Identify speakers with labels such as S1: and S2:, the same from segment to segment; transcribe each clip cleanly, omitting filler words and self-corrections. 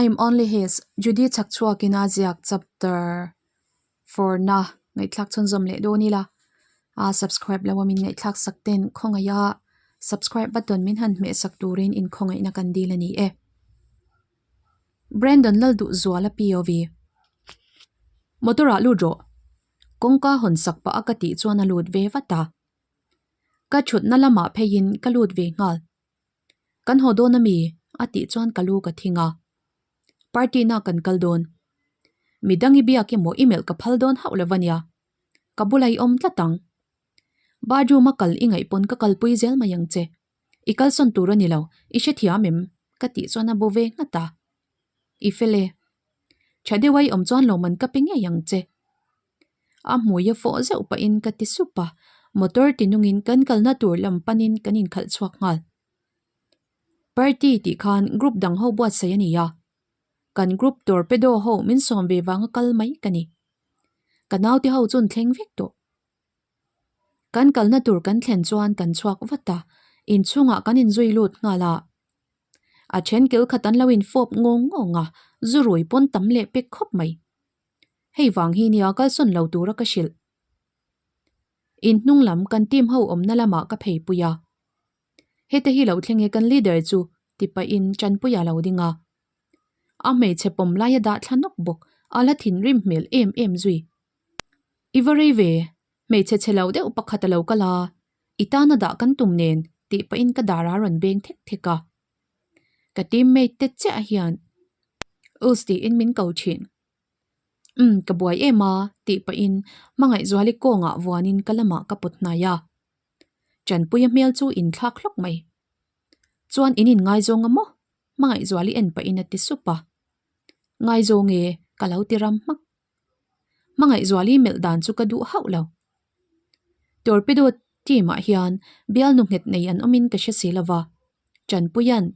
S1: I'm only his, Judy chhakchhuakin a ziak chapter forna ngaihthlak chhunzawm leh dawn ila a subscribe lo a min ngaihthlak sak ten khawngaih a subscribe button min han hmeh sak turin inkhawngaihna kan dil a ni e. Brandon Lalduhzuala POV Motor ah lut rawh kawngka hawn sak pah a ka tih chuan a lut ve vat a ka thutna lamah pheiin ka lut ve nghal. Kan haw dawn ami? A tih chuan ka lu ka thing a. Party na kan kal dawn. Midang i biak emaw i melh ka phal dawn hauh lo ania. Ka bula i awm tlat ang. Bathroom a kal i ngaih pawn ka kalpui zel mai ang che. I kalsawn tur a ni lo, i hrethiam em? Ka tih chuan a bu ve nghat a. I fel e. Tha deuh a i awm chuan lawmman ka pe ngei ang che. A hmui a fawh zeuh pahin ka ti sup a, motor ti nungin kan kalna tur lam panin kan inkhalh chhuak nghal. Party tih khan group dang ho buatsaih a ni a, kan group torpedo ho min sawm ve vanga kal mai ka ni. Ka naute ho chu an thleng vek tawh. Kan kalna tur kan thlen chuan kan chhuak vat a, inchhungah kan inzui lut nghal a. A then kil khat an lo infawp ngawng ngawng a, zu rui pawn tam leh pek khawp mai. Hei vang hi nia kalsawn lo tura ka hrilh. In hnung lam kan team ho awmna lamah ka phei pui a. Heta hi lo thleng e kan leader chu ti pahin Tanpuia lo ding a. A hmeichhe pawm laia dah thla nawk bawk a la thinrim hmel em em zui. I va rei ve, hmeichhe chhe lo deuh pakhat a lo kal a, i tana dah kan tum nen tih pahin ka dar a rawn beng thek thek a. Ka teammate te chiah hian Us tiin min ko thin. Umm ka buai em a tih pahin Hmangaihzuali kawngah vuanin ka lamah ka pawt hnai a. Tanpuia hmel chu inthlak hlawk mai. Chuan in inngaizawng a maw? Hmangaihzuali en pahin a ti sup a. Ngaizawng e ka lo ti ram hmak. Hmangaihzuali melh dan chu ka duh hauh lo. Torpedo team ah hian bialnu nghet nei an awmin ka hre si lova, Tanpuia'n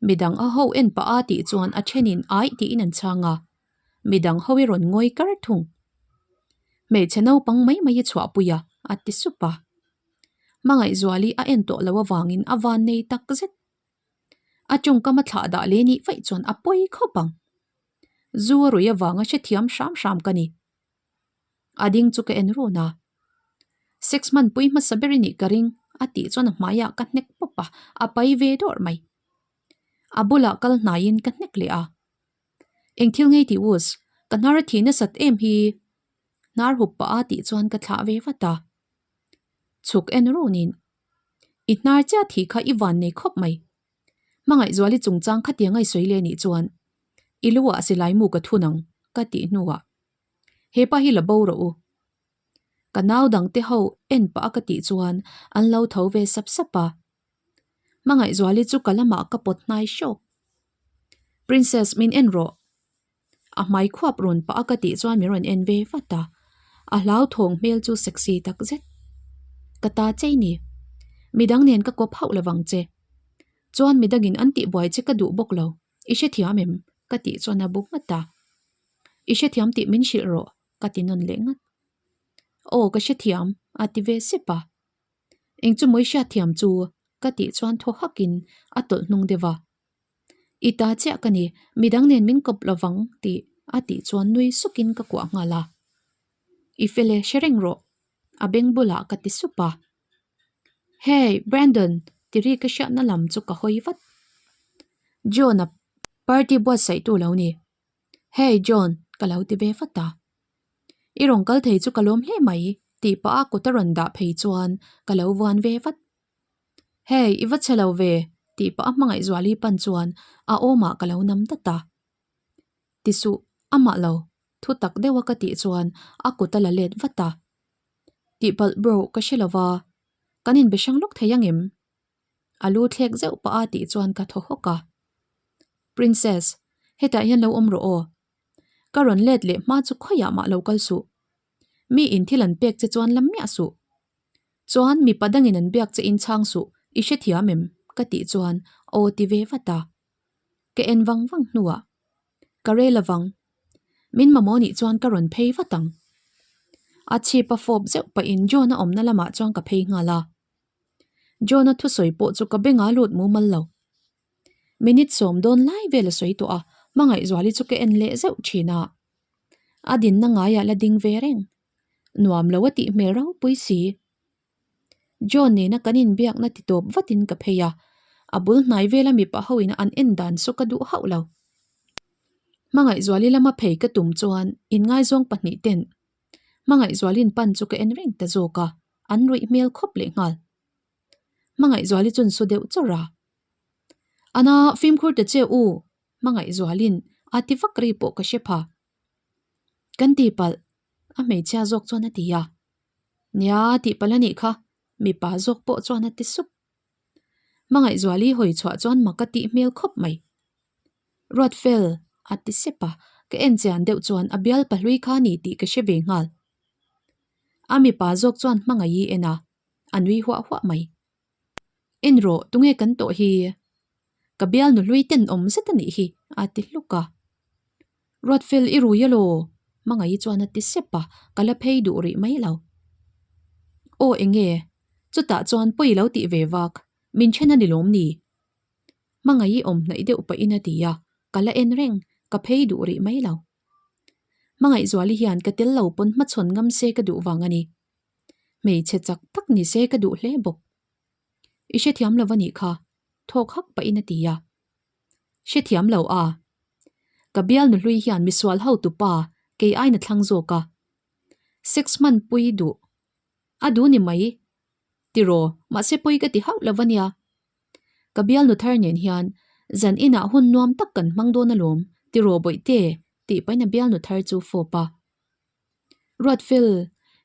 S1: midang a ho en pah a tih chuan a thenin aih tiin an chhang a, midang ho i rawn ngawi kar thung. Hmeichhe naupang mai mai i chhuahpui a, a ti sup a. Hmangaihzuali a en tawh lo avangin a van nei tak zet. A tawngkam a thlah dah leh nih vaih chuan a pawi khawp ang. Zu a ruih avanga hrethiam hram hram ka ni. A ding chu ka en run a. Sex hmanpui hmasa ber i nih ka ring a tih chuan a hmaiah ka hnek pawp a, a pai ve dawrh mai. A bulah kal hnaiin ka hnek leh a. Eng thil ngei tih us, ka hnar a thih nasat em hi hnar hup pah a tih chuan ka thlah ve vat a. Chhuk en runin I hnar chiah thih kha i van nei khawp mai. Hmangaihzuali chungchang khatiang a i sawi leh nih chuan i lu ah silai mu ka thun ang ka tih hnuah hepa hi la bo rawh u. Ka nau dang te ho en pah a ka tih chuan an lo tho ve sap sap a. Hmangaihzuali chu ka lamah ka pawt hnai hrawk. Princess min en rawh. A hmai khuap rawn pah a ka tih chuan min rawn en ve vat a, a hlauthawng hmel chu sexy tak zet. Ka ta chei ni. Midang nen ka kawp hauh lovang che. Chuan midangin an tihbuai che ka duh bawk lo, i hrethiam em? Ka tih chuan a bu nghat a. I hrethiam tih min hrilh rawh ka ti nawn leh nghat. Aw ka hrethiam a ti ve sep a. Eng chu mawi hriatthiam chu ka tih chuan thaw hakin a tawlh hnung deuh a. I ta chiah ka ni, midang nen min kawp lo vang tih a tih chuan nui sukin ka kuah nghal a. I fel e, hre reng rawh, a beng bulah ka ti sup a. Hey, Brandon, ti ri ka hriatna lam chu ka hawi vat. John-a party buatsaihtu lo ni. Hey, John, ka lo ti ve vat a. I rawn kal thei chu ka lawm hle mai, tih pah a kut a rawn dah phei chuan ka lo vuan ve vat. Hey, i va chhe lo ve, tih pah a Hmangaihzuali pan chuan a awmah ka lo nam dat a. Ti suh, amah lo, thu tak deuha ka tih chuan a kut a la let vat a. Tihpalh bro, ka hre lo va, kan inbe hrang lawk thei angem? A lu thlek zeuh pah a tih chuan ka thaw hawk a. Princess, hetah hian lo awm rawh aw. Ka rawn let leh hma chu khawiah mah lo kal suh. Mi in thil an pek che chuan la miah suh. Chuan mipa dangin an biak che in chhang suh, i hrethiam em? Ka tih chuan aw ti ve vat a. Ka en vang vang hnuah ka rel avang. Min mamawh nih chuan ka rawn phei vat ang. A chhip a fawp zeuh pahin John-a awmna lamah chuan ka phei nghal a. John-a thusawi pawh chu ka bengah lut mumal lo. Minute sawm dawn lai vel a sawi tawh a. Hmangaihzuali chu ka en leh zeuh thin a, a dinna ngaiah la ding ve reng. Nuam lo a tih hmel ropui si. John nena kan inbiakna ti tawp vatin ka phei a, a bul hnai vela mipa ho ina an en dan saw ka duh hauh lo. Hmangaihzuali lama phei ka tum chuan inngaizawng pahnih ten Hmangaihzualin pan chu ka en reng ta zawk a, an ruih hmel khawp leh nghal. Hmangaihzuali chuan su deuh chawrh a, Ana fimkhur ta che u, Hmangaihzualin a ti vak ri pawh ka hre pha. Kan ti palh, a hmeichhia zawk chuan a ti a. Nia tih palh a nih kha, mipa zawk pawh chuan a ti sup. Hmangaihzuali hawi chhuah chuan mak a tih hmel khawp mai. Ruatfel, a ti sep a, ka en chian deuh chuan a bial pahlui kha a ni tih ka hre ve nghal. A mipa zawk chuan hmangaih i en a, a nui huah huah mai. En rawh, tunge kan tawh hi? Ka bial nuhlui ten awm zet a nih hi, a ti hluk a. Ruatfel i rui alaw? Hmangaih chuan a ti sep a, ka la phei duh rih mai lo. Aw enge? Chutah chuan pawi lo tih ve vak, min then a ni lawm ni? Hmangaih i awm hnaih deuh pahin a ti a, ka la en reng, ka phei duh rih mai lo. Hmangaihzuali hian ka tel lo pawn hmachhawn ngam se ka duh vang a ni. Hmeichhe chak tak ni se ka duh hle bawk. I hrethiam lo a nih kha, thawk hak pahin a ti a. Hrethiam lo a. Ka bial nuhlui hian misual ho tupa kei aina thlang zawk a. Sex hmanpui duh a duh ni mai tiraw mahse pawi ka ti hauh lo a nia. Ka bial nu thar nen hian zan inah hun nuam tak kan hmang dawn alawm tiraw bawihte tih pahin a bial nu thar chu fawp a. Ruatfel,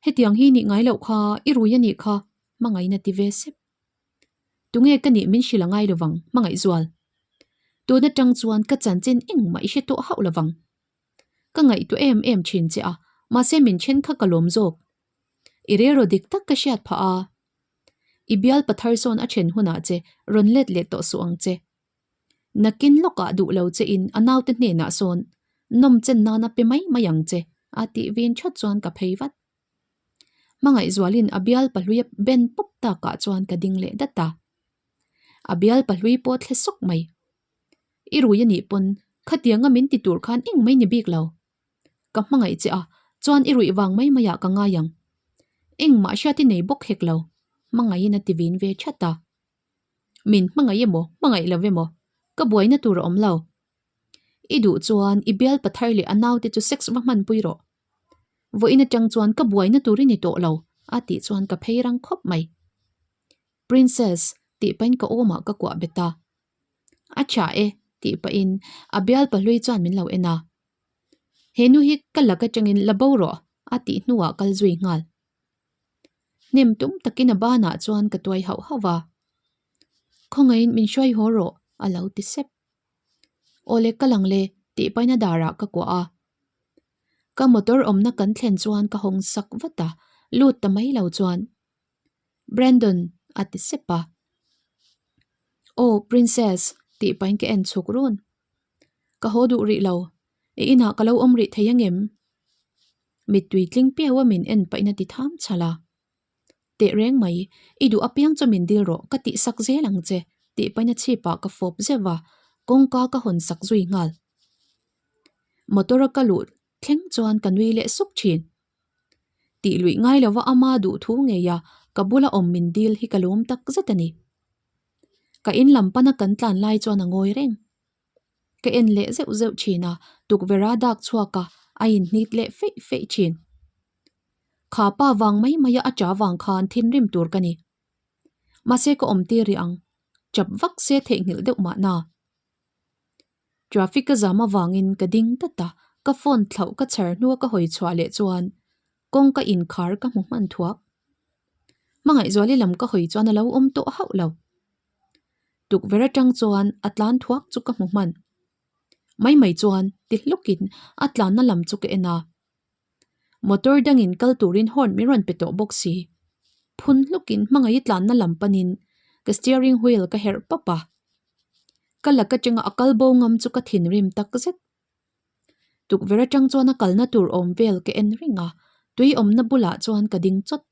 S1: hetiang hi nih ngai loh kha i rui a nih kha hmangaihna ti ve sep. Tunge ka nih min hrilh a ngai lovang, hmangaihzual. Tun atang chuan ka chanchin engmah i hre tawh hauh lovang. Ka ngaihtuah em em thin che a, mahse min then kha ka lawm zawk. I rilru dik tak ka hriat phah a. I bial pathar sawn a then hunah che rawn let leh tawh suh ang che. Nakin lawkah duh lo che in a naute hnenah sawn nawm chen nana pe mai mai ang che a tih vin that chuan ka phei vat. Hmangaihzualin a bial pahlui a ben pawp takah chuan ka ding leh dat a. A bial pahlui pawh thle sawk mai. I rui a nih pawn khatianga min ti tur khan eng mai ni bik lo. Ka hmangaih che a, chuan i ruih vang mai maiah ka ngai ang. Engmah hriat i nei bawk hek lo, hmangaihin a ti vin ve that a. Min hmangaih emaw, hmangaih lo emaw, ka buaina tur a awm lo. I duh chuan i bial pathar leh a naute chu sex va hmanpui rawh. Vawiin atang chuan ka buaina tur i ni tawh lo, a tih chuan ka phei rang khawp mai. Princess, tih pahin ka awmah ka kuah bet a. A tha e, tih pahin a bial pahlui chuan min lo en a. He nu hi ka lak atangin la bo rawh, a tih hnuah kal zui nghal. Hnem tum takin a banah chuan ka tuai hauh hauh a. Khawngaihin min hruai haw rawh, a lo ti sep. Awle ka lang le tih paina darah ka kuah a. Ka motor awmna kan thlen chuan ka hawng sak vat a, lut ta mai lo chuan Brandon a ti sep a. Aw princess tih pain ka en chhuk run. Ka haw duh rih lo, i inah ka lo awm rih thei angem? Mittui tling piau a min en pahin a ti tham chhal a. Teh reng mai, i duh apiang chu min dil rawh, ka tih sak zel ang che, tih pahin a chhipah ka fawp zeuh a, kawngka ka hawn sak zui nghal. Motor a ka luh thleng chuan ka nui leh suk thin. Tih luih ngai lova ama duh thu ngei a, ka bula awm min dil hi ka lawm tak zet a ni. Ka in lam pana kan tlan lai chuan a ngawi reng. Ka en leh zeuh zeuh thin a, tukverh a dak chhuak a, a inhnit leh feih feih thin. Kha pa vang mai mai a a cha vang khan thinrim tur ka ni. Mahse ka awm tir rih ang, chap vak se theihnghilh deuh mahna. Traffic ka zam avangin ka ding tlat a, ka phone thlauh ka chhar hnua ka hawi chhuah leh chuan kawngka inkhar ka hmu hman thuak. Hmangaihzuali lam ka hawi chuan a lo awm tawh hauh lo. Tukverh atang chuan a tlan thuak chu ka hmu hman. Mai mai chuan ti hlukin a tlanna lam chu ka en a. Motor dangin kal turin horn min rawn pe tawh bawk si. Phun hlukin hmangaih i tlanna lam panin ka steering wheel ka herh pap a. Ka lak atanga a kal bo ngam chu ka thinrim tak zet. Tukverh atang chuan a kalna tur awm vel ka en reng a, tui awmna bulah chuan ka ding chawt.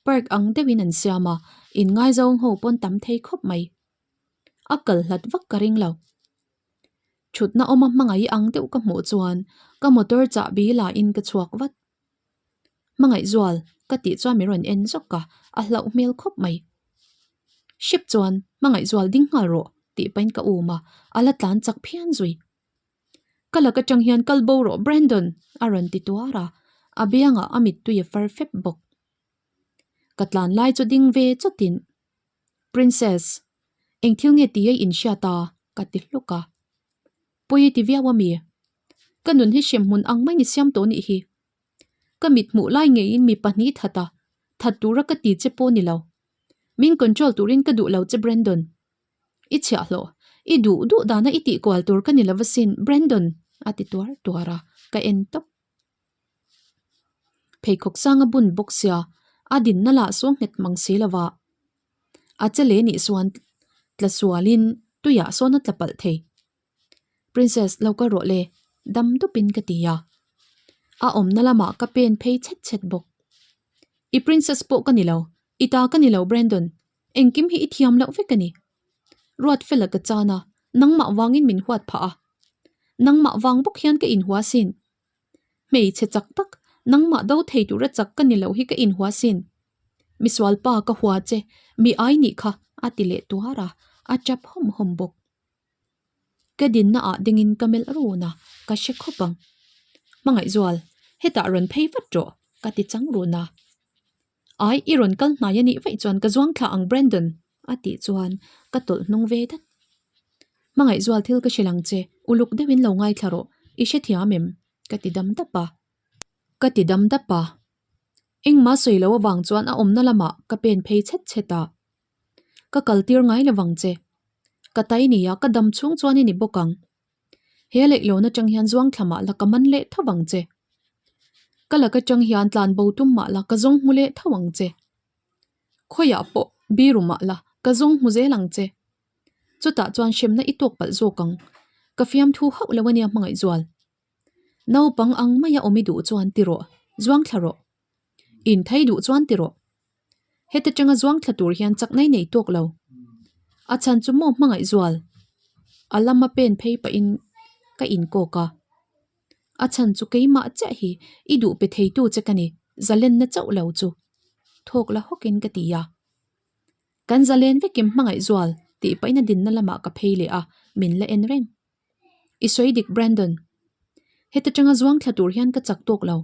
S1: Park ang deuhin an siam a, inngaizawng ho pawn tam thei khawp mai. A kal hlat vak ka ring lo. Thutna awma hmangaih ang deuh ka hmuh chuan ka motor chahbi la in ka chhuak vat. Hmangaihzual ka tih chuan min rawn en zawk a, a hlauh hmel khawp mai. Hrep chuan Hmangaihzual ding nghal rawh tih pahin ka um a, a la tlan chak phian zui. Ka lak atang hian kal bo rawh Brandon a rawn ti tuar a, a biangah a mittui a far fep bawk. Ka tlan lai chu ding ve chawtin Princess, eng thil nge ti ei inhriat a? ka ti hluk a. Pawi i ti viau a mi? Ka nun hi hremhmun ang mai ni siam tawh nih hi. Ka mit hmuh lai ngeiin mi pahnih that a, that tura ka ti che pawh ni lo. Min control turin ka duh lo che Brandon. I chhiahhlawh, i duh duh dana i tih kual tur ka ni lo asin Brandon a ti tuar tuar a, ka en tawp. Pheikhawk sang a bun bawk sia, a dinna lah saw nghet mang si lo va. A che leh nih chuan tla sualin tuiah sawn a tla palh thei. Princess lo kal rawh le, dam dupin ka ti a. A awmna lamah ka pen phei chhet chhet bawk. I princess pawh ka ni lo, i ta ka ni lo Brandon, engkim hi i thiam loh vek a ni. Ruat fela ka chan a, nangmah vangin min huat phah a. Nangmah vang bawk hian ka inhua sin. Hmeichhe chak tak, nangmah do thei tura chak ka ni lo hi ka inhua sin. Misual pa ka hua che, mi ai nih kha, a ti leh tuar a, a tap hawm hawm bawk. Ka dinna ah dingin ka melh run a, ka hre khawp ang. Hmangaihzual, hetah rawn phei vat rawh, ka ti chang run a. Ai, i rawn kal hnai a nih vaih chuan ka zuang thla ang Brandon, a tih chuan ka tawlh hnung ve dat. Hmangaihzual thil ka hrilh ang che, uluk deuhin lo ngaithla rawh, i hrethiam em? ka ti dam dap a. Ka ti dam dap a. Engmah sawi lo avang chuan a awmna lamah ka pen phei chhet chhet a. Ka kal tir ngai lo vang che. Ka tai nia ka dam chhung chuan i ni bawk ang. He leihlawn atang hian zuang thla mah la ka man leh tho vang che. Ka lak atang hian tlan bo tum mah la ka zawng hmu leh tho ang che. Khawiah pawh biru mah la ka zawng hmu zel ang che. Chutah chuan hremna i tawk palh zawk ang. Ka fiamthu hauh lo ania hmangaihzual. Naupang ang maia awm i duh chuan ti rawh, zuang thla rawh. In thei duh chuan ti rawh. Heta tanga zuang thla tur hian chaknai nei tawk lo. A chhan chu maw hmangaihzual? A lama pen phei pahin ka inkawk a. A chhan chu keimah chiah hi i duh pe theitu che ka ni, zalenna chauh lo chu. Thawk la hawkin ka ti a. Kan zalen vekim hmangaihzual tih pahin a dinna lamah ka phei leh a, min la en reng. I sawi dik Brandon. Heta tanga zuang thla tur hian ka chak tawk lo.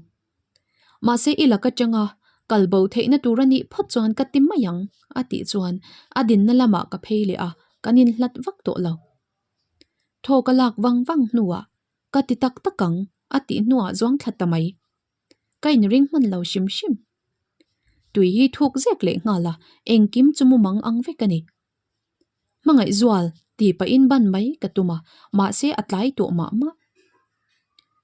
S1: Mahse i lak atanga kal bo theihna tur a nih phawt chuan ka ti mai ang a tih chuan a dinna lamah ka phei leh a, kan inhlat vak tawh lo. Thaw ka lak vang vang hnuah ka ti tak tak ang a tih hnuah zuang thla ta mai. Ka inring hman lo hrim hrim. Tui hi thuk zek leh nghal a, engkim chu mumang ang vek a ni. Hmangaihzual tih pahin ban mai ka tum a, mahse a tlai tawh mah mah.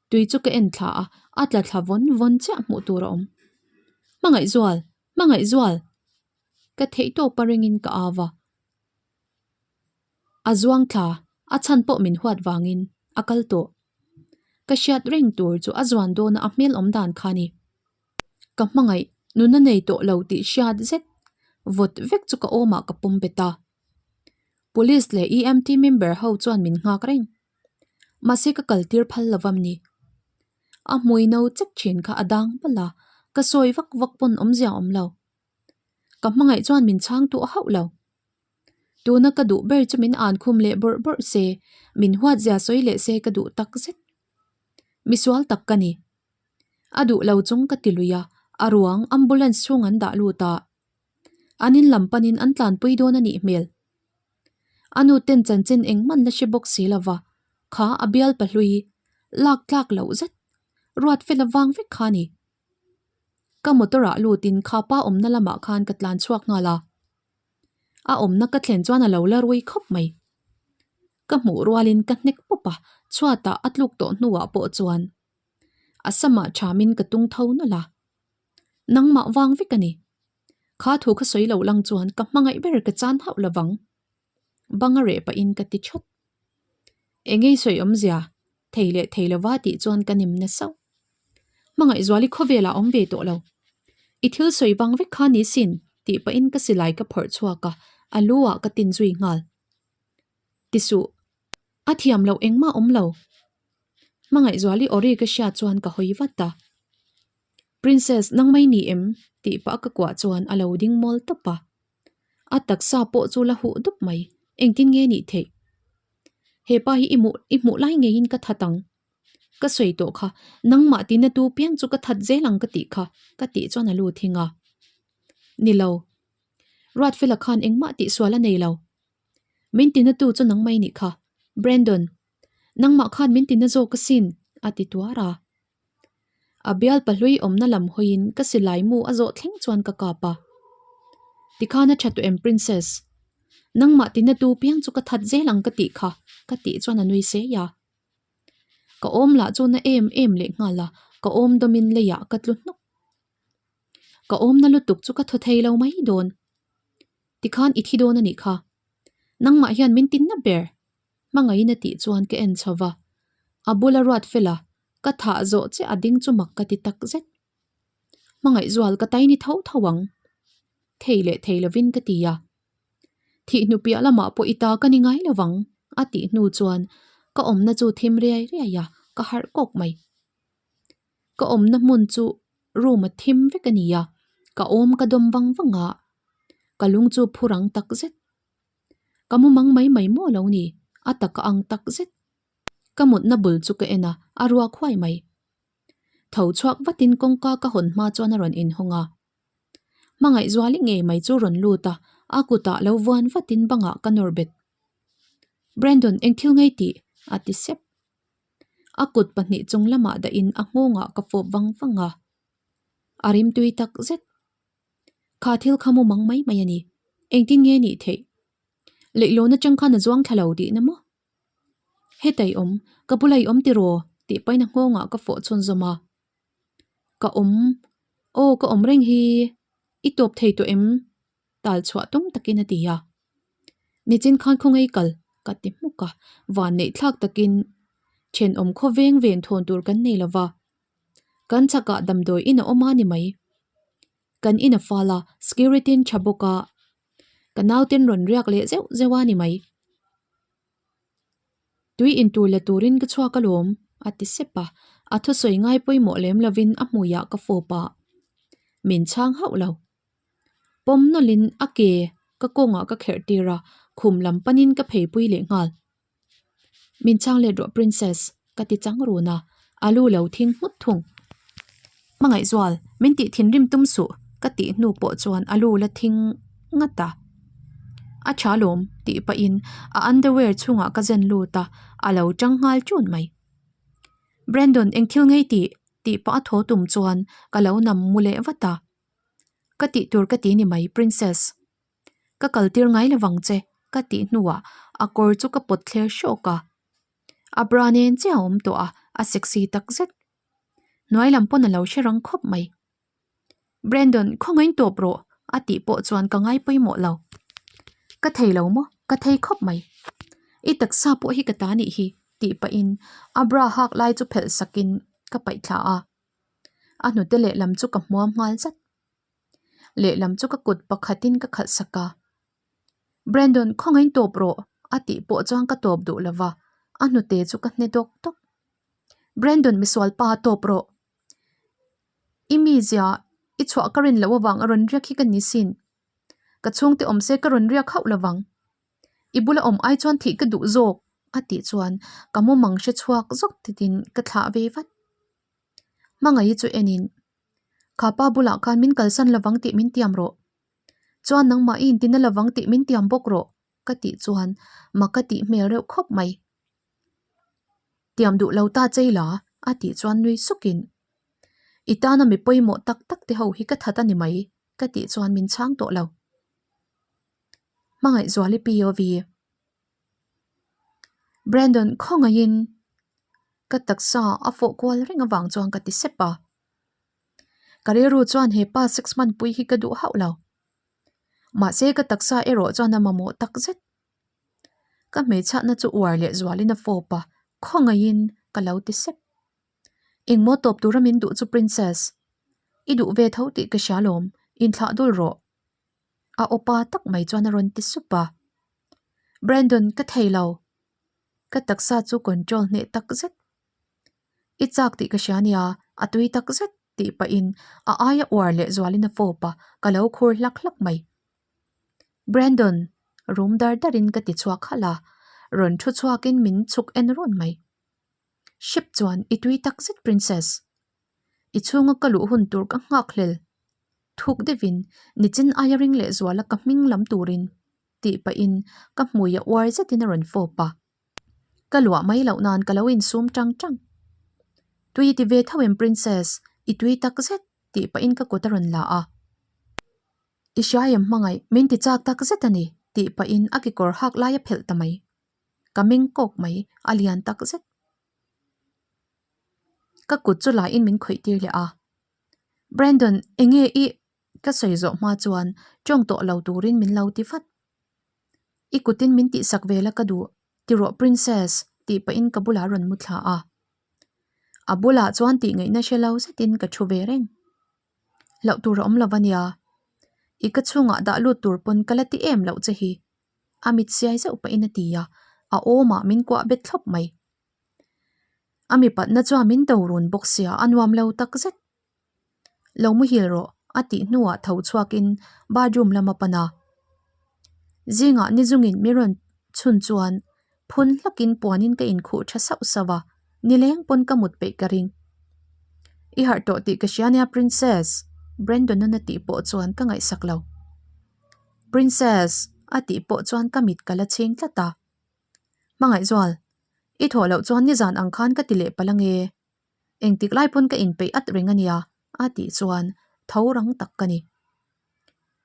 S1: Tui chu ka en thla a, a tla thla vawn vawn chiah hmuh tur a awm. Hmangaihzual! Hmangaihzual! Ka theih tawp a ringin ka au va. A zuang thla, a chhan pawh min huat vangin a kal tawh. Ka hriat reng tur chu a zuan dawna a hmel awm dan kha a ni. Ka hmangaih nuna nei tawh lo tih hriat zet vawt vek chu ka awmah ka pawm bet a. Police leh EMT member ho chuan min nghak reng. Mahse ka kal tir phal lo va ni. A hmui no chek thin kha a dang palh a, ka sawi vak vak pawn awmzia a awm lo. Ka hmangaih chuan min chhang tuah hauh lo. Tuna ka duh ber chu min an khum leh bawrh bawrh se, min huat zia sawi leh se ka duh tak zet. Misual tak ka ni. A duh lo chung ka ti lui a, a ruang ambulance chhung an dah lut a. An in lam panin an tlanpui dawn a nih hmel. A nu ten chanchin engman la hre bawk si lo va, kha a bial pahlui lak tlak loh zet, ruat fel avang vek kha a ni. Ka motor ah lutin kha pa awmna lamah khan ka tlan chhuak nghal a. A awmna ka thlen chuan a lo la rui khawp mai. Ka hmuh rualin ka hnek pawp a, chhuatah a tluk tawh hnuah pawh chuan a samah thamin ka tung tho nawlh a. Nangmah vang vek a ni. Kha thu kha sawi lo lang chuan ka hmangaih ber ka chan hauh lo vang. Bang a reh pahin ka ti thawt. Engei sawi awmzia thei leh thei lova tih chuan ka nem na sauh. Hmangaihzuali khawvelah awm ve tawh lo. I thil sawi vang vek kha ni sin tih pahin ka silai ka phawrh chhuak a, a lu ah ka tin zui nghal. Ti suh. A thiam loh engmah awm lo. Hmangaihzuali awri ka hriat chuan ka hawi vat a. Princess, nang mai ni em? tih pah ka kuah chuan a lo ding mawl tawp a. A taksa pawh chu la huh dup mai, engtin nge nih theih? He pa hi i hmuh i hmuh lai ngeiin ka that ang. Ka sawi tawh kha, nangmah tina tu piang chu ka that zel ang ka tih kha, ka tih chuan a lut hing a. Ni lo. Ruatfela khan engmah tihsual a nei lo. Min tina tu chu nangmah i nih kha. Brandon, nangmah khan min tina zawk asin, a ti tuar a. A bial pahlui awmna lam hawiin ka silai mu a zawh thleng chuan ka kap a. Tikhan a tha tawh em Princess? Nangmah tina tu piang chu ka that zel ang ka tih kha, ka tih chuan a nui sei a. Ka awm lah chu na em em leh nghal a, ka awm dawmin leiah ka tlu hnawk. Ka awmna lutuk chu ka thaw thei lo mai dawn. Tikhan i thi dawn a nih kha. Nangmah hian min tinna ber. Hmangaihin a tih chuan ka en chho va. A bula ruat fel a, ka thah zawh che a ding chu mak ka ti tak zet. Hmangaih zual ka tai ni tho tho ang. Thei leh thei lovin ka ti a. Thih hnu piah lamah pawh i ta ka ni ngai lovang a tih hnu chuan ka awmna chu thim riai riai a, ka harh kawk mai. Ka awmna hmun chu room a thim vek a ni a, ka awm ka dawm vang vang a, ka lung chu phur ang tak zet. Ka mu mang mai mai maw lo ni, a taka ang tak zet. Ka mutna bul chu ka en a, a ruak huai mai. Tho chhuak vatin kawngka ka hawn hma chuan a rawn inhawng a. Hmangaihzuali ngei mai chu rawn lut a, a kutah lo vuan vatin bangah ka nawr bet. Brandon eng thil ngei tih? a ti sep. A kut pahnih chung lamah dahin a nghawngah ka fawp vang vang a. A rimtui tak zet. Kha thil kha mu mang mai mai a ni. Engtin nge nih theih? Leihlawn atang khan a zuang thla lo tihna maw? Heta i awm, ka bula i awm tiraw? tih pahin a nghawngah ka fawh chhunzawm a. Ka awm, aw ka awm reng hi, i tawp thei tawh em? Tal chhuah tum takin a ti a. Nichin khan khawngaih kal ka ti hmuk a, van neih thlak takin thenawm khaw veng ven thawn tur kan nei lova. Kan chakah damdawi in a awm a ni mai. Kan in a fal a, security in tha bawk a, ka nauten rawn riak leh zeuh zeuh a ni mai. Tui in tur la turin ka chhuak alawm, a ti sep a, a thusawi ngai pawimawh lem lovin a hmuiah ka fawp a, min chhang hauh lo. Pawm nawlhin a ke ka kawngah ka kherh tir a, khum lam panin ka pheipui leh nghal. Min chhang let rawh princess, ka ti chang run a, a lu lo thing nghut thung. Hmangaihzual, min tih thinrim tum suh, ka tih hnu pawh chuan a lu la thing ngat a. A tha lawm, tih pahin a underwear chhungah ka zen lut a, a lo tang nghal tun mai. Brandon, eng thil ngei tih? tih pah a thaw tum chuan ka lo nam mu leh vat a. Ka tih tur ka ti ni mai princess. Ka kal tir ngai lovang che ka tih hnuah a kawr chu ka pawt thler hrawk a. A bra nen chiah a awm tawh a, a sexy tak zet. Hnuai lam pawn a lo hre rang khawp mai. Brandon khawngain tawp rawh a tih pawh chuan ka ngai pawimawh lo. Ka thei lo maw? Ka thei khawp mai. I taksa pawh hi ka ta nih hi tih pahin a bra hak lai chu phelh sakin ka paih thla a. A hnute lehlam chu ka hmuam nghal zat. Lehlam chu ka kut pakhatin ka khalh sak a. Brandon khawngain tawp rawh a tih pawh chuan ka tawp duh lo va, a hnute chu ka hne dawk dawk. Brandon misual pa tawp rawh. I mizia i chhuah ka rin loh avang a rawn riak hi ka ni sin. Ka chhungte awm se ka rawn riak hauh lovang. I bula awm ai chuan thih ka duh zawk a tih chuan ka mumang hre chhuak zawk titin ka thlah ve vat. Hmangaih chu enin, Kha pa bulah khan min kalsan lovang tih min tiam rawh. Chuan nangmah i intina lovang tih min tiam bawk rawh ka tih chuan mak ka tih hmel reuh khawp mai. Tiam duh lo ta chei la a tih chuan nui sukin, I tana mi pawimawh tak tak te ho hi ka that a ni mai ka tih chuan min chhang tawh lo. Hmangaihzuali POV. Brandon khawngaihin ka taksa a fawh kual reng avang chuan ka ti sep a. Ka rilru chuan he pa sex hmanpui hi ka duh hauh lo. Mahse ka taksa erawh chuan a mamawh tak zet. Ka hmeichhiatna chu uar leh zualin a fawp a, khawngaihin ka lo ti sep. Engmaw tawp tura min duh chu princess. I duh ve tho tih ka hria lawm, inthlah dul rawh. A awpa tak mai chuan a rawn ti sup a. Brandon, ka thei lo. Ka taksa chu control hneh tak zet. I chak tih ka hria nia, a tui tak zet tih pahin a aia uar leh zualin a fawp a, ka lo khur hlak hlak mai. Brandon, rum dar darin ka ti chhuak halh a, rawn thu chhuakin min chhuk en run mai. Hrep chuan i tui tak zet Princess. I chhunga ka luh hun tur ka nghak hlel. Thuk deuhin nichin aia ring leh zuala ka hming lam turin tih pahin ka hmui a uar zetin a rawn fawp a. Ka luah mai loh nan ka lo insum tang tang. Tui i ti ve tho em Princess, i tui tak zet tih pahin ka kut a rawn la a. I hria em hmangaih, min ti chak tak zet a ni tih pahin a kekawr hak lai a phelh ta mai. Ka meng kawk mai, a lian tak zet. Ka kut chu lain min khawih tir leh a. Brandon, enge i ka sawi zawh hma chuan tawng tawh lo turin min lo ti vat. I kutin min tihsak ve la ka duh, ti rawh Princess, tih pahin ka bulah a rawn mu thla a. A bulah chuan tih ngaihna hre lo zetin ka thu ve reng. Hlauh tur a awm lo a nia. I ka chhungah dah lut tur pawn ka la ti em loh che hi. A mit siai zeuh pahin a ti a, a awmah min kuah bet thlawp mai. A mipatna chuan min do run bawk sia, a nuam lo tak zet. Lo muhil rawh, a tih hnuah tho chhuakin bathroom lam a pan a. Zingah ni zungin min rawn chhun chuan phun hlakin puanin ka inkhuh tha sauh sauh a, nileng pawn ka mut peih ka ring. I harh tawh tih ka hria nia Princess, Brandon-a'n a tih pawh chuan ka ngaihsak lo. Princess, a tih pawh chuan ka mit ka la chhing tlat a. Hmangaihzual, i thawh loh chuan nizan ang khan ka ti leh palh ange. Engtik lai pawn ka inpeih at reng a nia, a tih chuan tho rang tak ka ni.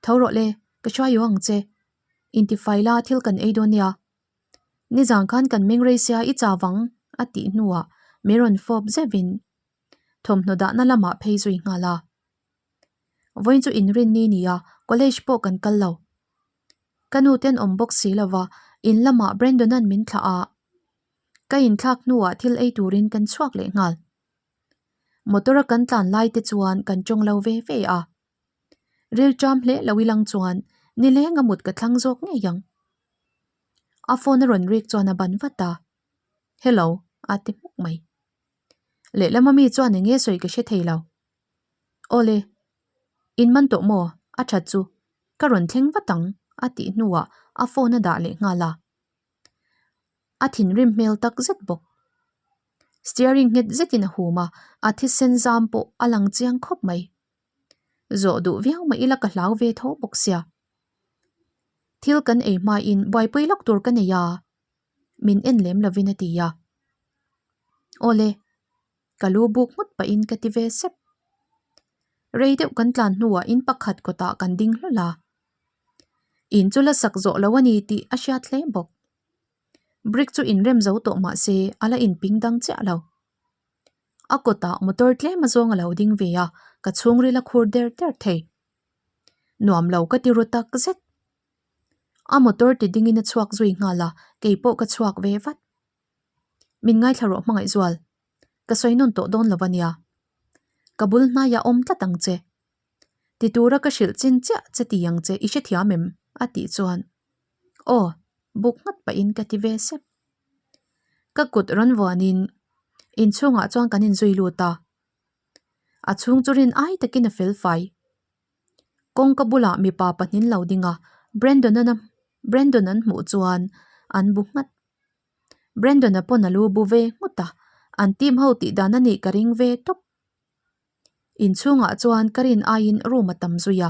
S1: Tho rawh le, ka hruai ang che. Intifai la thil kan ei dawn nia. Nizan khan kan meng rei sia i chau vang, a tih hnuah min rawn fawp zeuhin thawmhnaw dahna lamah phei zui nghal a. Vawiin chu inrinni nia, college pawh kan kal lo. Ka nu ten awm bawk si lova, in lamah Brandon-a'n min thlah a. Ka inthlak hnuah thil ei turin kan chhuak leh nghal. Motor a kan tlan lai te chuan kan tawng lo ve ve a. Rilṭam hle lo ilang chuan nileng a mut ka thlang zawk ngei ang. A phone a rawn rik chuan a ban vat a, Hello a ti hmuk mai. Lehlam ami chuan eng nge sawi ka hre thei lo. Awle, in man tawh maw? A that chu ka rawn thleng vat ang a tih hnuah a phone a dah leh nghal a. A thinrim hmel tak zet bawk. Steering nghet zetin a hum a, a thisen zam pawh a lang chiang khawp mai. Zawh duh viau mah ila ka hlau ve tho bawk sia. Thil kan ei hmain buaipui lawk tur ka nei a, min en lem lovin a ti a. Awle, ka lu buk nghut pahin ka ti ve sep. Rei deuh kan tlan hnuah in pakhat kawtah kan ding hlawl a. In chu la sak zawh lo a ni tih a hriat hle bawk. Brick chu inrem zo tawh mah se a la inping dang chiah lo. A kawtah motor tlem azawng a lo ding ve a, ka chhungril a khur der der thei. Nuam lo ka ti ru tak zet. A motor ti dingin a chhuak zui nghal a, kei pawh ka chhuak ve vat. Min ngaithla rawh hmangaihzual. Ka sawi nawn tawh dawn lo a nia. Ka bul hnaiah awm tlat ang che. Ti tura ka hrilh chin chiah che ti ang che i hrethiam em? a tih chuan Aw, buk nghat pahin ka ti ve sep. Ka kut rawn vuanin inchhungah chuan kan inzui lut a. A chhung chu rin ai takin a fel fai. Kawngka bulah mipa pahnin lo ding a, Brandon-a Brandon an hmuh chuan an bu nghat. Brandon-a pawn a lu bu ve nghut a, an team ho tih dan a nih ka ring ve tawp. Inchhungah chuan ka rin aiin room a tam zui a,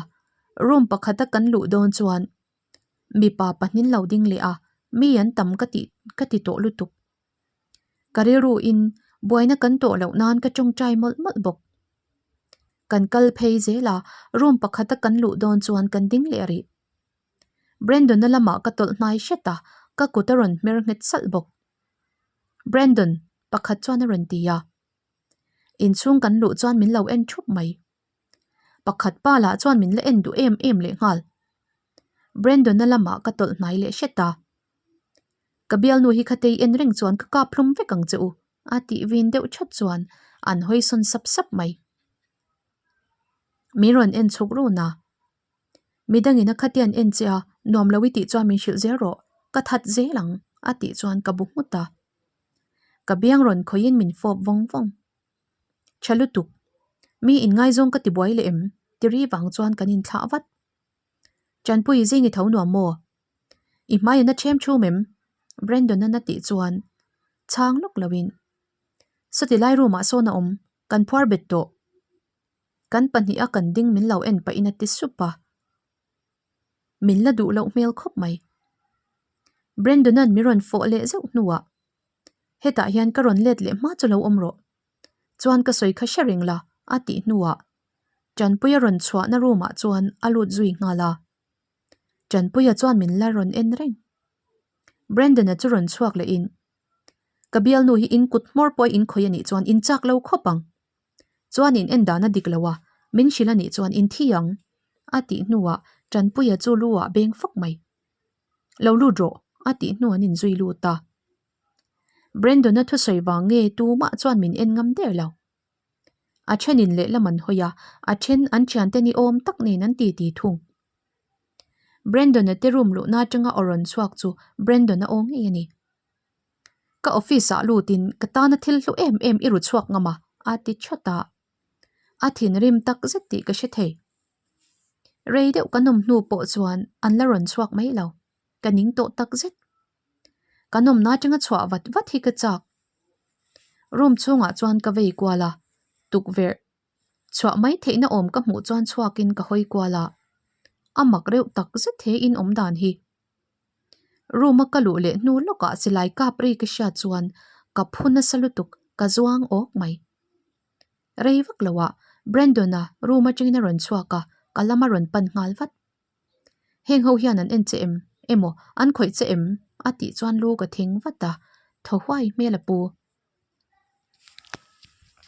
S1: room pakhata kan luh dawn chuan mipa pahnin lo ding leh a, mi an tam ka tih ka ti tawh lutuk. Ka rilruin buaina kan tawh loh nan ka tawngtai mawlh mawlh bawk. Kan kal phei zel a, room pakhata kan luh dawn chuan kan ding leh rih. Brandon-a lamah ka tawlh hnai hret a, ka kut a rawn hmer nghet salh bawk. Brandon, pakhat chuan a rawn ti a. Inchhung kan luh chuan min lo en thup mai. Pakhat pa lah chuan min la en duh em em leh nghal. Brandon-a lamah ka tawlh hnai leh hret a. Ka bialnu hi khatei en reng chuan ka kap hlum vek ang che u, a tih vin deuh that chuan an hawi sawn sap sap mai. Min rawn en chhuk run a. Midangin a khatian en che a, nuam lo i tih chuan min hrilh zel rawh, ka that zel ang, a tih chuan ka bu nghut a. Ka biang rawn khawihin min fawp vawng vawng. Tha lutuk. Mi inngaizawng ka ti buai leh em? Ti ri vang chuan kan inthlah vat. Tanpui zing i tho nuam maw? I hmai a na ṭhem ṭhum em? Brandon-a'n a tih chuan chhang lawk loin, Sawti lai room ah sawn a awm, kan phuar bet tawh. Kan pahniha kan ding min lo en pahin a ti sup a. Min la duh loh hmel khawp mai. Brandon-a'n mi rawn fawh leh zeuh hnuah, Hetah hian ka rawn let leh hma chu lo awm rawh. Chuan ka sawi kha hre reng la, a tih hnuah Tanpuia rawn chhuahna room ah chuan a lut zui nghal a. Tanpuia chuan min la rawn en reng. Brandon-a chu rawn chhuak lehin, Ka bialnu hi in kut hmawr pawh in khawih a nih chuan in chak lo khawp ang. Chuan in en dan a dik lo a, min hrilh a nih chuan in thi ang, a tih hnuah Tanpuia chu lu ah beng fawk mai. Lo lut rawh, a tih hnu an inzui lut a. Brandon-a thusawi vang nge tumah chuan min en ngam der lo. A thenin lehlam an hawi a, a then an thiante ni awm tak nen an titi thung. Brandon-a te room luhna atanga aw rawn chhuak chu Brandon-a aw ngei a ni. Ka office-ah lutin ka tana thil hlu em em i ru chhuak ngam a, a ti thawt a. A thinrim tak zet tih ka hre thei. Rei deuh kan awm hnu pawh chuan an la rawn chhuak mai lo. Ka ning tawh tak zet. Kan awmna atanga chhuah vat vat hi ka chak. Room chhungah chuan ka vei kual a, tukverh chhuah mai theihna awm ka hmuh chuan chhuakin ka hawi kual a, a mak reuh tak zet he in awm dan hi. Room a ka luh leh hnu lawkah silai kap ri ka hriat chuan ka phu nasa lutuk ka zuang awk mai. Rei vak loah Brandon-a room atangin a rawn chhuak a, ka lam a rawn pan nghal vat. Heng ho hian an en che em? Emaw, an khawih che em? A tih chuan lu ka thing vat a, thaw huai hmel a pu.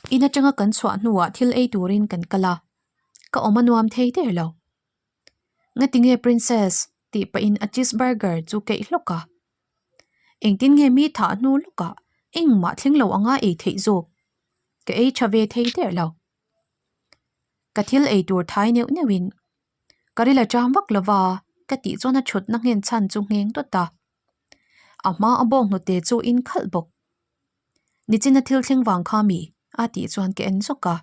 S1: In atanga kan chhuah hnuah thil ei turin kan kal a, ka awm a nuam thei der lo. Ngatinge Princess? tih pahin a cheese burger chu keih hlawk a. Engtin nge mi thah hnu lawkah engmah thleng lo anga ei theih zawk? Ka ei tha ve thei der lo. Ka thil ei tur thai neuh neuhin Ka ril a cham vak lova ka tih chuan a thutna nghen chhan chu ngheng dawt a. A hma a bawng hnute chu in khalh bawk. Nichina thil thleng vang kha mi? a tih chuan ka en zawk a.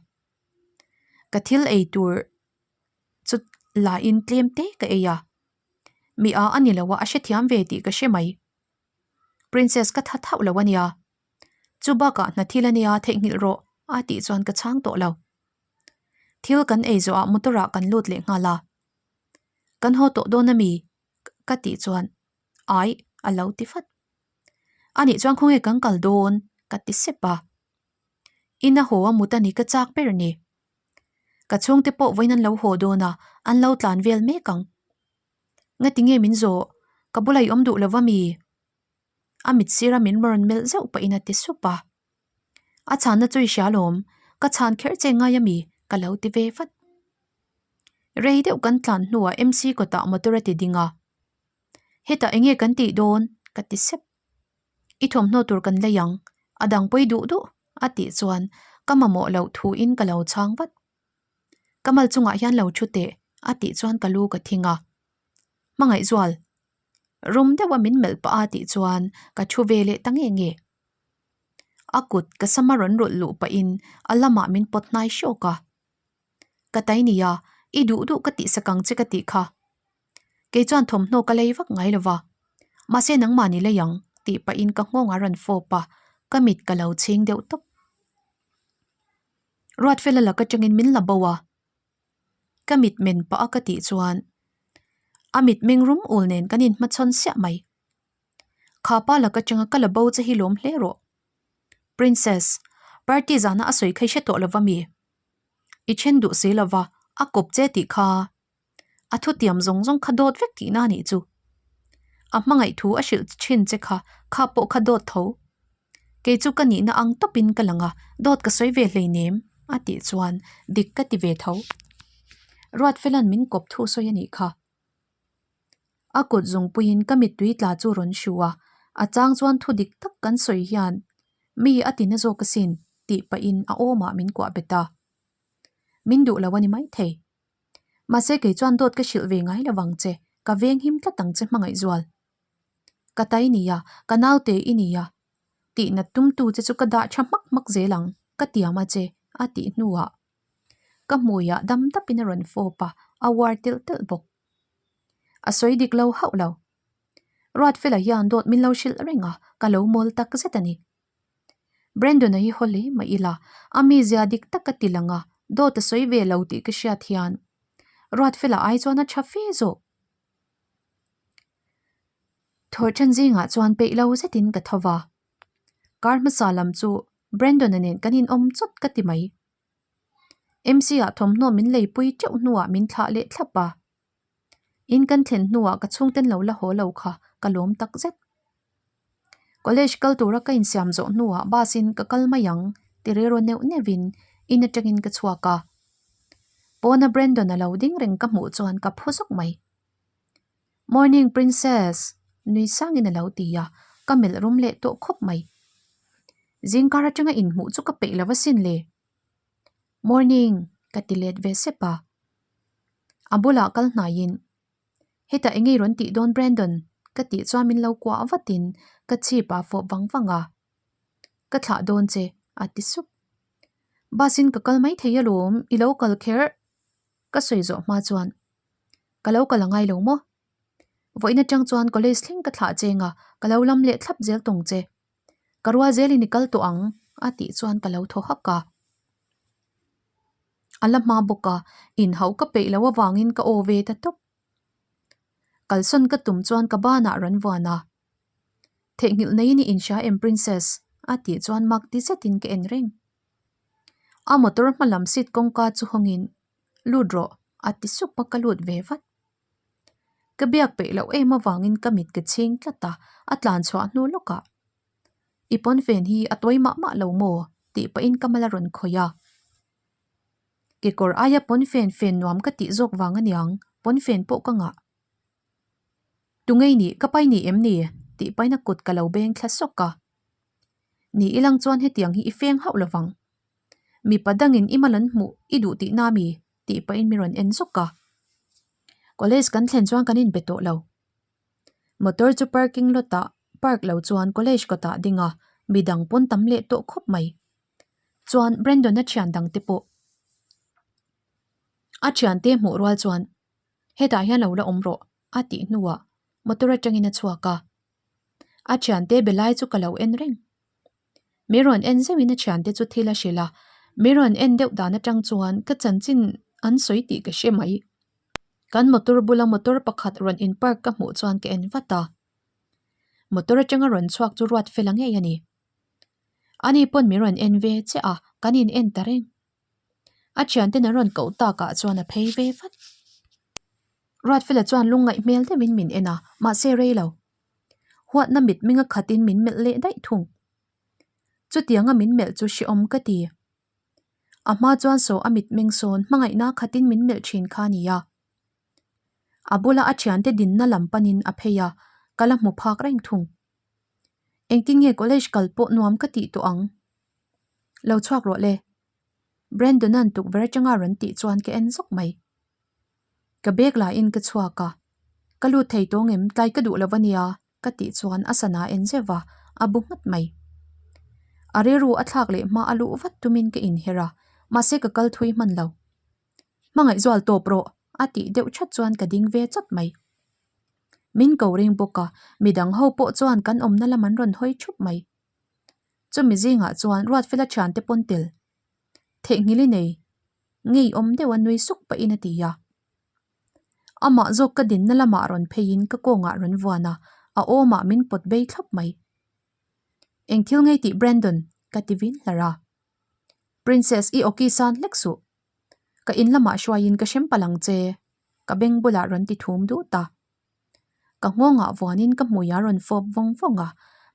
S1: Ka thil ei tur chu la in tlem te ka ei a. Mi a a ni lo a, a hrethiam ve tih ka hre mai. Princess ka tha thauh lo a nia. Chu bakah hna thil a nia theihnghilh rawh a tih chuan ka chhang tawh lo. Thil kan ei zawhah motor ah kan lut leh nghal a. Kan haw tawh dawn ami? Ka tih chuan Aih a lo ti vat. Anih chuan khawnge kan kal dawn? Ka ti sep a. In a haw a mut a ni ka chak ber ni. Ka chhungte pawh vawiin an lo haw dawn a, an lo tlan vel mek ang. Ngati nge min zawh? Ka bula i awm duh lo va mi? A mit sira min rawn melh zeuh pahin a ti sup a. A chhanna chu i hria alawm, ka chhan kher che ngai ami? Ka lo ti ve vat. Rei deuh kan tlan hnuah MC kawtah motor a ti ding a. Hetah eng nge kan tih dawn? Ka ti sep. I thawmhnaw tur kan lei ang, a dang pawi duh duh a tih chuan ka mamawh loh thuin ka lo chhang vat. Ka mal chungah hian lo thu teh a tih chuan ka lu ka thing a. Hmangaihzual, rum deuha min melh pah a tih chuan ka thu ve leh ta nge nge. A kut ka sama rawn rawlh luh pahin a lamah min pawt hnai hrawk a. Ka tai nia, i duh duh ka tihsak ang che ka tih kha. Kei chuan thawmhnaw ka lei vak ngai lova, mahse nangmah ni lei ang tih pahin ka nghawng a rawn fawp a, ka mit ka lo chhing deuh tawp. Ruatfela lak atangin min la bo a, ka mit men pah a ka tih chuan a mit meng rum ul nen kan inhmachhawn siah mai. Kha pa lak atanga ka la bo che hi lawm hle rawh. Princess, party zana a sawi kha i hre tawh lova mi? I then duh si lova, a kawp che tih kha. A thutiam zawng zawng kha dawt vek tihna a nih chu. A hmangaih thu a hrilh thin che kha, kha pawh kha dawt tho. Kei chu ka nihna ang tawpin ka lang a, dawt ka sawi ve hleinem a tih chuan dik ka ti ve tho. Ruatfela'n min kawp thu sawi a nih kha. A kut zungpuiin ka mittui tla chu rawn hru a, a chang chuan thu dik tak kan sawi hian mi a ti na zawk asin tih pahin a awmah min kuah bet a. Min duh lo a ni maithei. Mahse kei chuan dawt ka hrilh ve ngai lo vang che, ka veng him tlat ang che hmangaihzual. Ka tai nia, ka naute i nia. Tihnat tumtu che chu ka dah tha hmak hmak zel ang, ka tiam a che, a tih hnuah ka hmuiah dam dapin a rawn fawp a, a uar telh telh bawk. A sawi dik lo hauh lo. Ruatfela hian dawt min lo hrilh reng a, ka lo mawl tak zet a ni. Brandon-a hi haw hle mah ila, a mizia dik tak ka ti lang a, dawt a sawi ve lo tih ka hriat hian Ruatfela ai chuan a tha fe zawk. Thawhṭan zingah chuan peih lo zetin ka tho va, kar hmasa lam chu Brandon-a nen kan inawm chawt ka ti mai. MC-ah thawmhnaw min leipui teuh hnuah min thlah leh thlap a. In kan thlen hnuah ka chhungten lo la haw lo kha ka lawm tak zet. College kal tura ka insiam zawh hnuah bus in ka kal mai ang ti rilru neuh neuhin in atangin ka chhuak a. Pawna Brandon a lo ding reng ka hmuh chuan ka phu zawk mai. Morning princess! nui sangin a lo ti a, ka melh rum leh tawh khawp mai. Zingkar atanga inhmuh chu ka peih lo asin le. Morning! ka ti let ve sep a. A bulah kal hnaiin, Hetah eng ngei rawn tih dawn Brandon? ka tih chuan min lo kuah vatin ka chhip ah fawp vang vang a. Ka thlah dawn che, a ti sup. Bus in ka kal mai thei alawm, i lo kal kher ka sawi zawh hma chuan ka lo kal a ngai lo maw? Vawiin atang chuan college thleng ka thlah cheng a, ka lo lam leh thlap zel tawng che. Ka rual zelin i kal tawh ang a tih chuan ka lo thaw hak a. A la hma bawk a, inhauh ka peih loh avangin ka aw ve ta tawp. Kalsawn ka tum chuan ka banah rawn vuan a. Theihnghilh neiin i inhria em princess? a tih chuan mak ti zetin ka en reng. A motor hma lam seat kawngka chu hawngin lut rawh a ti sup a ka lut ve vat. Ka biak peih loh em avangin ka mit ka chhing tlat a, a tlan chhuah hnu lawkah I pawnfen hi a tawi mah mah lo maw? tih pahin ka mal a rawn khawih a. Kekawr aia pawnfen fen nuam ka tih zawk vang aniang, pawnfen pawh ka ngah. Tungei nih ka pai ni em ni? tih pahin a kut ka lo beng thla sawk a. Ni ilang chuan hetiang hi i feng hauh lovang. Mipa dangin i mal an hmuh i duh tihna mi? tih pahin mi rawn en zawk a. College kan thlen chuan kan inbe tawh lo. Motor chu parking lot ah park lo chuan college kawtah ding a, midang pawn tam leh tawh khawp mai. Chuan Brandon-a thian dang te pawh a thiante hmuh rual chuan hetah hian lo la awm rawh a tih hnuah motor atangin a chhuak a. A thiante be lai chu ka lo en reng. Mi rawn en zeuhin a thiante chu thil a hrilh a, mi rawn en deuh dan atang chuan ka chanchin an sawi tih ka hre mai. Kan motor bula motor pakhat rawn in park ka hmuh chuan ka en vat a. Motor atanga rawn chhuak chu ruat fel a ngei a ni. Ani pawn mi rawn en ve chiah a, kan in en ta reng. A thianten an rawn koh takah chuan a phei ve vat. Ruatfela chuan lungngaih hmel deuhin min en a, mahse rei lo. Huatna mitming a khatin min melh leh daih thung. Chutianga min melh chu hrehawm ka ti. A hma chuan saw a mitmeng sawn hmangaihna khatin min melh thin kha a ni a. A bula a thiante dinna lam panin a phei a, ka la hmu phak reng thung. Engtin nge college kal pawh nuam ka tih tawh ang? Lo chhuak rawh le. Brandon-a'n tukverh atanga rawn tih chuan ka en zawk mai. Ka bag lahin ka chhuak a, Ka lut thei tawng em? Tlai ka duh lo a nia ka tih chuan a sana en zeuh a, a bu nghat mai. A rilru a thlak leh hma a luh vat tumin ka inher a, mahse ka kal thui hman lo. Hmangaihzual tawp rawh a tih deuh that chuan ka ding ve chawt mai. Min ko ring bawk a, midang ho pawh chuan kan awmna lam an rawn hawi thup mai. Chumi zingah chuan Ruatfela thiante pawn tel theihnghilh i nei ngeiawm deuha nui suk pahin a ti a. Amah zawk ka dinna lamah rawn pheiin ka kawngah rawn vuan a, a awmah min pawt bei thlawp mai. Eng thil ngei tih Brandon? ka ti vin hlar a. Princess i awki san hlek suh. Ka in lamah hruaiin ka hrem palh ang che ka beng bulah rawn ti thum dut a. Ka nghawngah vuanin ka hmui a rawn fawp vawng vawng a,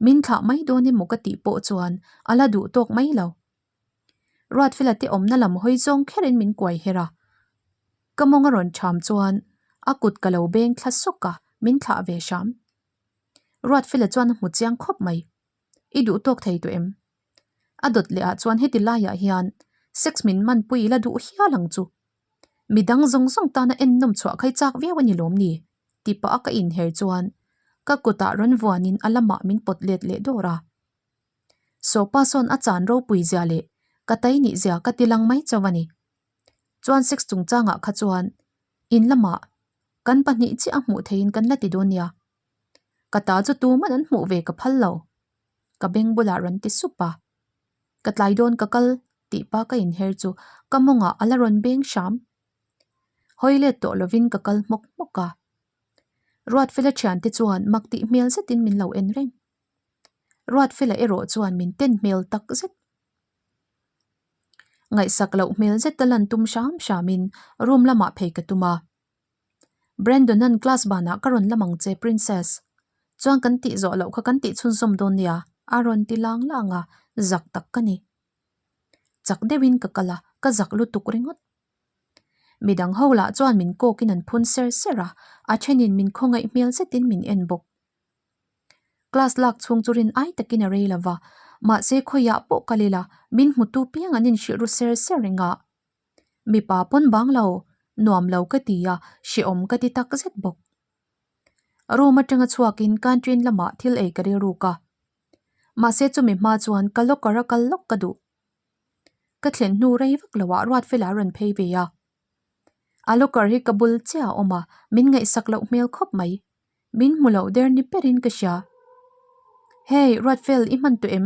S1: min thlah mai dawn emaw ka tih pawh chuan a la duh tawk mai lo. Ruatfela te awmna lam hawi zawng kherin min kuai her a, ka mawng a rawn ṭham chuan a kut ka lo beng thla sawk a, min thlah ve hram. Ruatfela chuan a hmu chiang khawp mai. I duh tawk thei tawh em? A dawt leh ah chuan heti laiah hian sex min manpui ila duh hial ang chu. Midang zawng zawng tana ennawm chhuah khai chak viau a ni lawm ni? Ti pah a ka inher chuan ka kutah rawn vuanin a lamah min pawt let leh dawr a. Sawpa sawn a chan ropui zia leh ka tai nih zia ka ti lang mai chauh a ni. Chuan sex chungchangah kha chuan in lamah kan pahnih chiah a hmuh theihin kan la ti dawn nia. Ka ta chu tuman an hmuh ve ka phal lo. Ka beng bulah rawn ti sup a. Ka tlai dawn ka kal tih pa ka inher chu ka mawngah a la rawn beng hram. Hawi let tawh lovin ka kal hmawk hmawk a. Ruatfela thiante chuan mak tih hmel zetin min lo en reng. Ruatfela erawh chuan min ten hmel tak zet. Ngaihsak loh hmel zeta lan tum hram hramin room lamah phei ka tum a. Brandon-a'n class banah ka rawn lam ang che Princess. Chuan kan tih zawh loh kha kan tih chhunzawm dawn nia a rawn ti lang lang a, zak tak ka ni. Chak deuhin ka kal a, ka zak lutuk ringawt. Midang ho lah chuan min kawkin an phun ser ser a, a thenin min khawngaih hmel zetin min en bawk. Class lak chhung chu rin ai takin a rei lo va, mahse khawiah pawh kal ila min hmutu piang an inhrilh ru ser ser reng a. Mipa pawn bang lo, nuam lo ka ti a, hrehawm ka ti tak zet bawk. Room atanga chhuakin canteen lamah thil ei ka rilruk a, mahse chumi hma chuan ka locker a kal lawk ka duh. Ka thlen hnu rei vak loah Ruatfela a rawn phei ve a. A locker hi ka bul chiah a awm a, min ngaihsak loh hmel khawp mai. Min hmu loh der ni berin ka hria. Hey, Ruatfel i hman tawh em?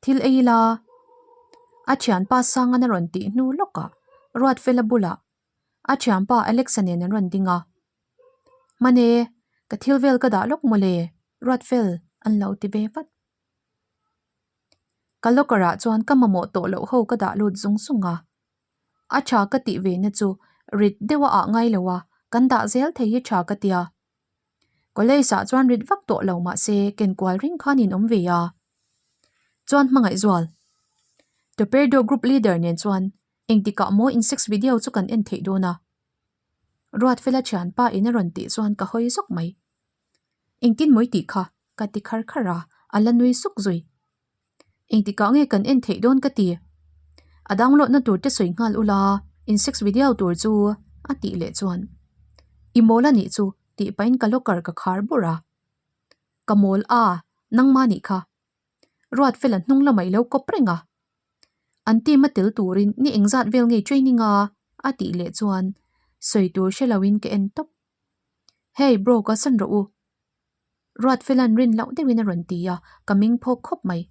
S1: Thil ei ila. A thianpa Sangan a rawn tih hnu lawkah Ruatfela bulah a thianpa Alexa nen an rawn ding a. Hmane, ka thil vel ka dah lawk mawle, Ruatfel an lo ti ve vat. Ka locker ah chuan ka mamawh tawh loh ho ka dah lut zung zung a. A tha ka tih ve na chu rit deuh a ah ngai lo a, kan dah zel thei hi tha ka tia. College ah chuan rit vak tawh lo mah se ken kual reng khan in awm ve a. Chuan hmangaih zual. Torpedo group leader nen chuan engtikah maw in sex video chu kan en theih dawn a. Ruatfela thianpa in a rawn tih chuan ka hawi zawk mai. Engtin mawi tih kha ka ti khar khar a, a la nui suk zui. Engtikah nge kan en theih dawn ka ti. A download na tur te sawi nghal ula, in sex video tur chu a tih leh chuan I mawl a nih chu tih pahin ka locker ka khar bur a. Ka mawl a, nangma nih kha. Ruatfela hnung lamah i lo kawp reng a. An team a tel turin ni engzat vel nge training a a tih leh chuan sawi tur hre loin ka en tawp. Hey bro ka san rawh u. Ruatfela'n rin loh deuhin a rawn ti a, ka ming phawk khawp mai.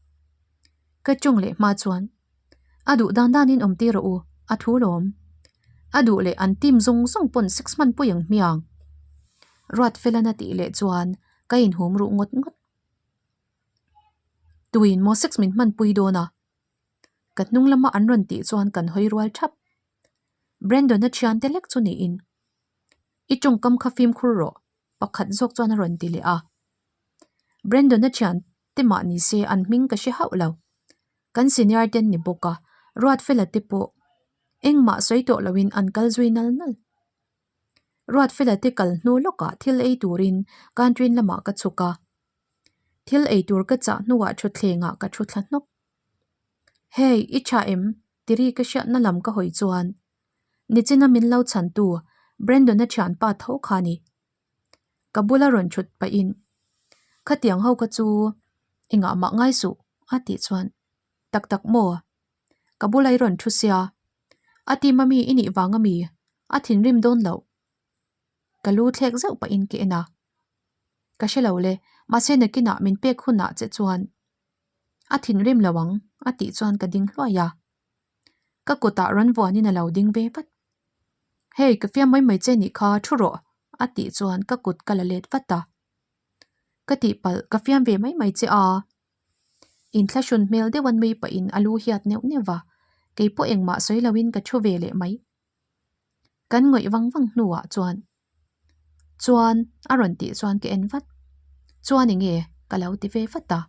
S1: Ka tawng leh hma chuan, A duh dan danin awm tir rawh u, a thu lawm. A duh leh an team zawng zawng pawn sex hman pui ang hmiang. Ruatfela'n a tih leh chuan ka inhum ruh ngawt ngawt. Tuin maw sex min hman pui dawn a? Ka hnung lama an rawn tih chuan kan hawi rual thap. Brandon-a thiante lek chu niin, I tawngkam kha fimkhur rawh. Pakhat zawk chuan a rawn ti leh a. Brandon-a thian te mah ni se an hming ka hre hauh lo. Kan senior te an ni bawk a, Ruatfela te pawh engmah sawi tawh loin an kal zui nal nal. Ruatfela te kal hnu lawkah thil ei turin canteen lamah ka chhuk a. Thil ei tur ka chah hnuah thutthlengah ka thu thla hnawk. Hey, i tha em? Tiri ka hriatna lam ka hawi chuan Nichina min lo chhantu Brandon-a thianpa tho kha a ni. Ka bula rawn thut pahin, Khatiang ho kha chu engah mah ngai suh a tih chuan, Tak tak maw? Ka bula i rawn thu sia, a team ami i nih vang ami a thinrim dawn loh. Ka lu thlek zeuh pahin ka en a, Ka hre lo le, mahse nakinah min pek hunah che chuan a thinrim lo ang a tih chuan ka ding hluai a. Ka kutah rawn vuanin a lo ding ve vat. Hei, ka fiam mai mai che nih kha, thu rawh a tih chuan ka kut ka la let vat a. Ka tihpalh, ka fiam ve mai mai che a. Inthlahrun hmel deuh a nui pahin a lu hiat neuh neuh va, kei pawh engmah sawi loin ka thu ve leh mai. Kan ngawih vang vang hnuah chuan Chuan a rawn tih chuan ka en vat. Chuan enge ka lo ti ve vat a.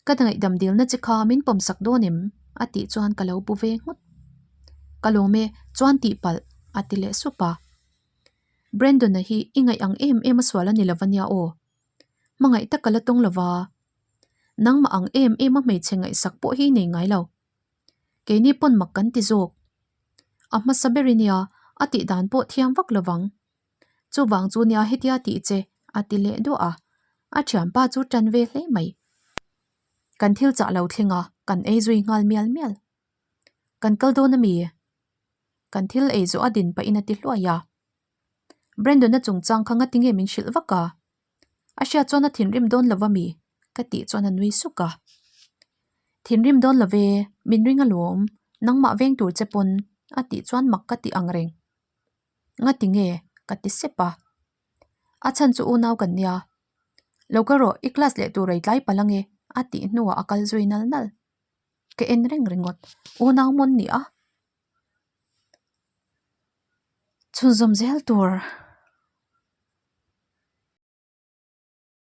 S1: Ka ngaihdam dilna che kha min pawm sak dawn em? a tih chuan ka lo bu ve nghut. Ka lawm e, chuan tih palh a ti leh sup a. Brandon-a hi i ngaih ang em em a sual a ni lo va nia aw. Hmangaih tak ka la tawng lo va. Nangmah ang em em a hmeichhe ngaihsak pawh hi nei ngai lo. Keini pawn mak kan ti zawk. A hmasa ber i nia, a tih dan pawh thiam vak lo vang. Chuvang chu nia hetia tih che a ti leh duah a, a thianpa chu tan ve hle mai. Kan thil chah lo thleng a, kan ei zui nghal mial mial. Kan kal dawn a mi? Kan thil ei zawh a din pahin a ti hluai a. Brandon-a chungchang kha ngati nge min hrilh vak a? A hriat chuan a thinrim dawn lo va mi? Ka tih chuan a nui suk a. Thinrim dawn lo ve, min ring alawm, nangmah veng tur che pawn a tih chuan mak ka ti ang reng. Ngati nge? Ka ti sep a. A chhan chu unau kan nia. Lo ka rawh, i class leh tur ei tlai palh ange a tih hnuah a kal zui nal nal. Ka en reng ringawt, unau mawn ni a. Chhunzawm zel tur.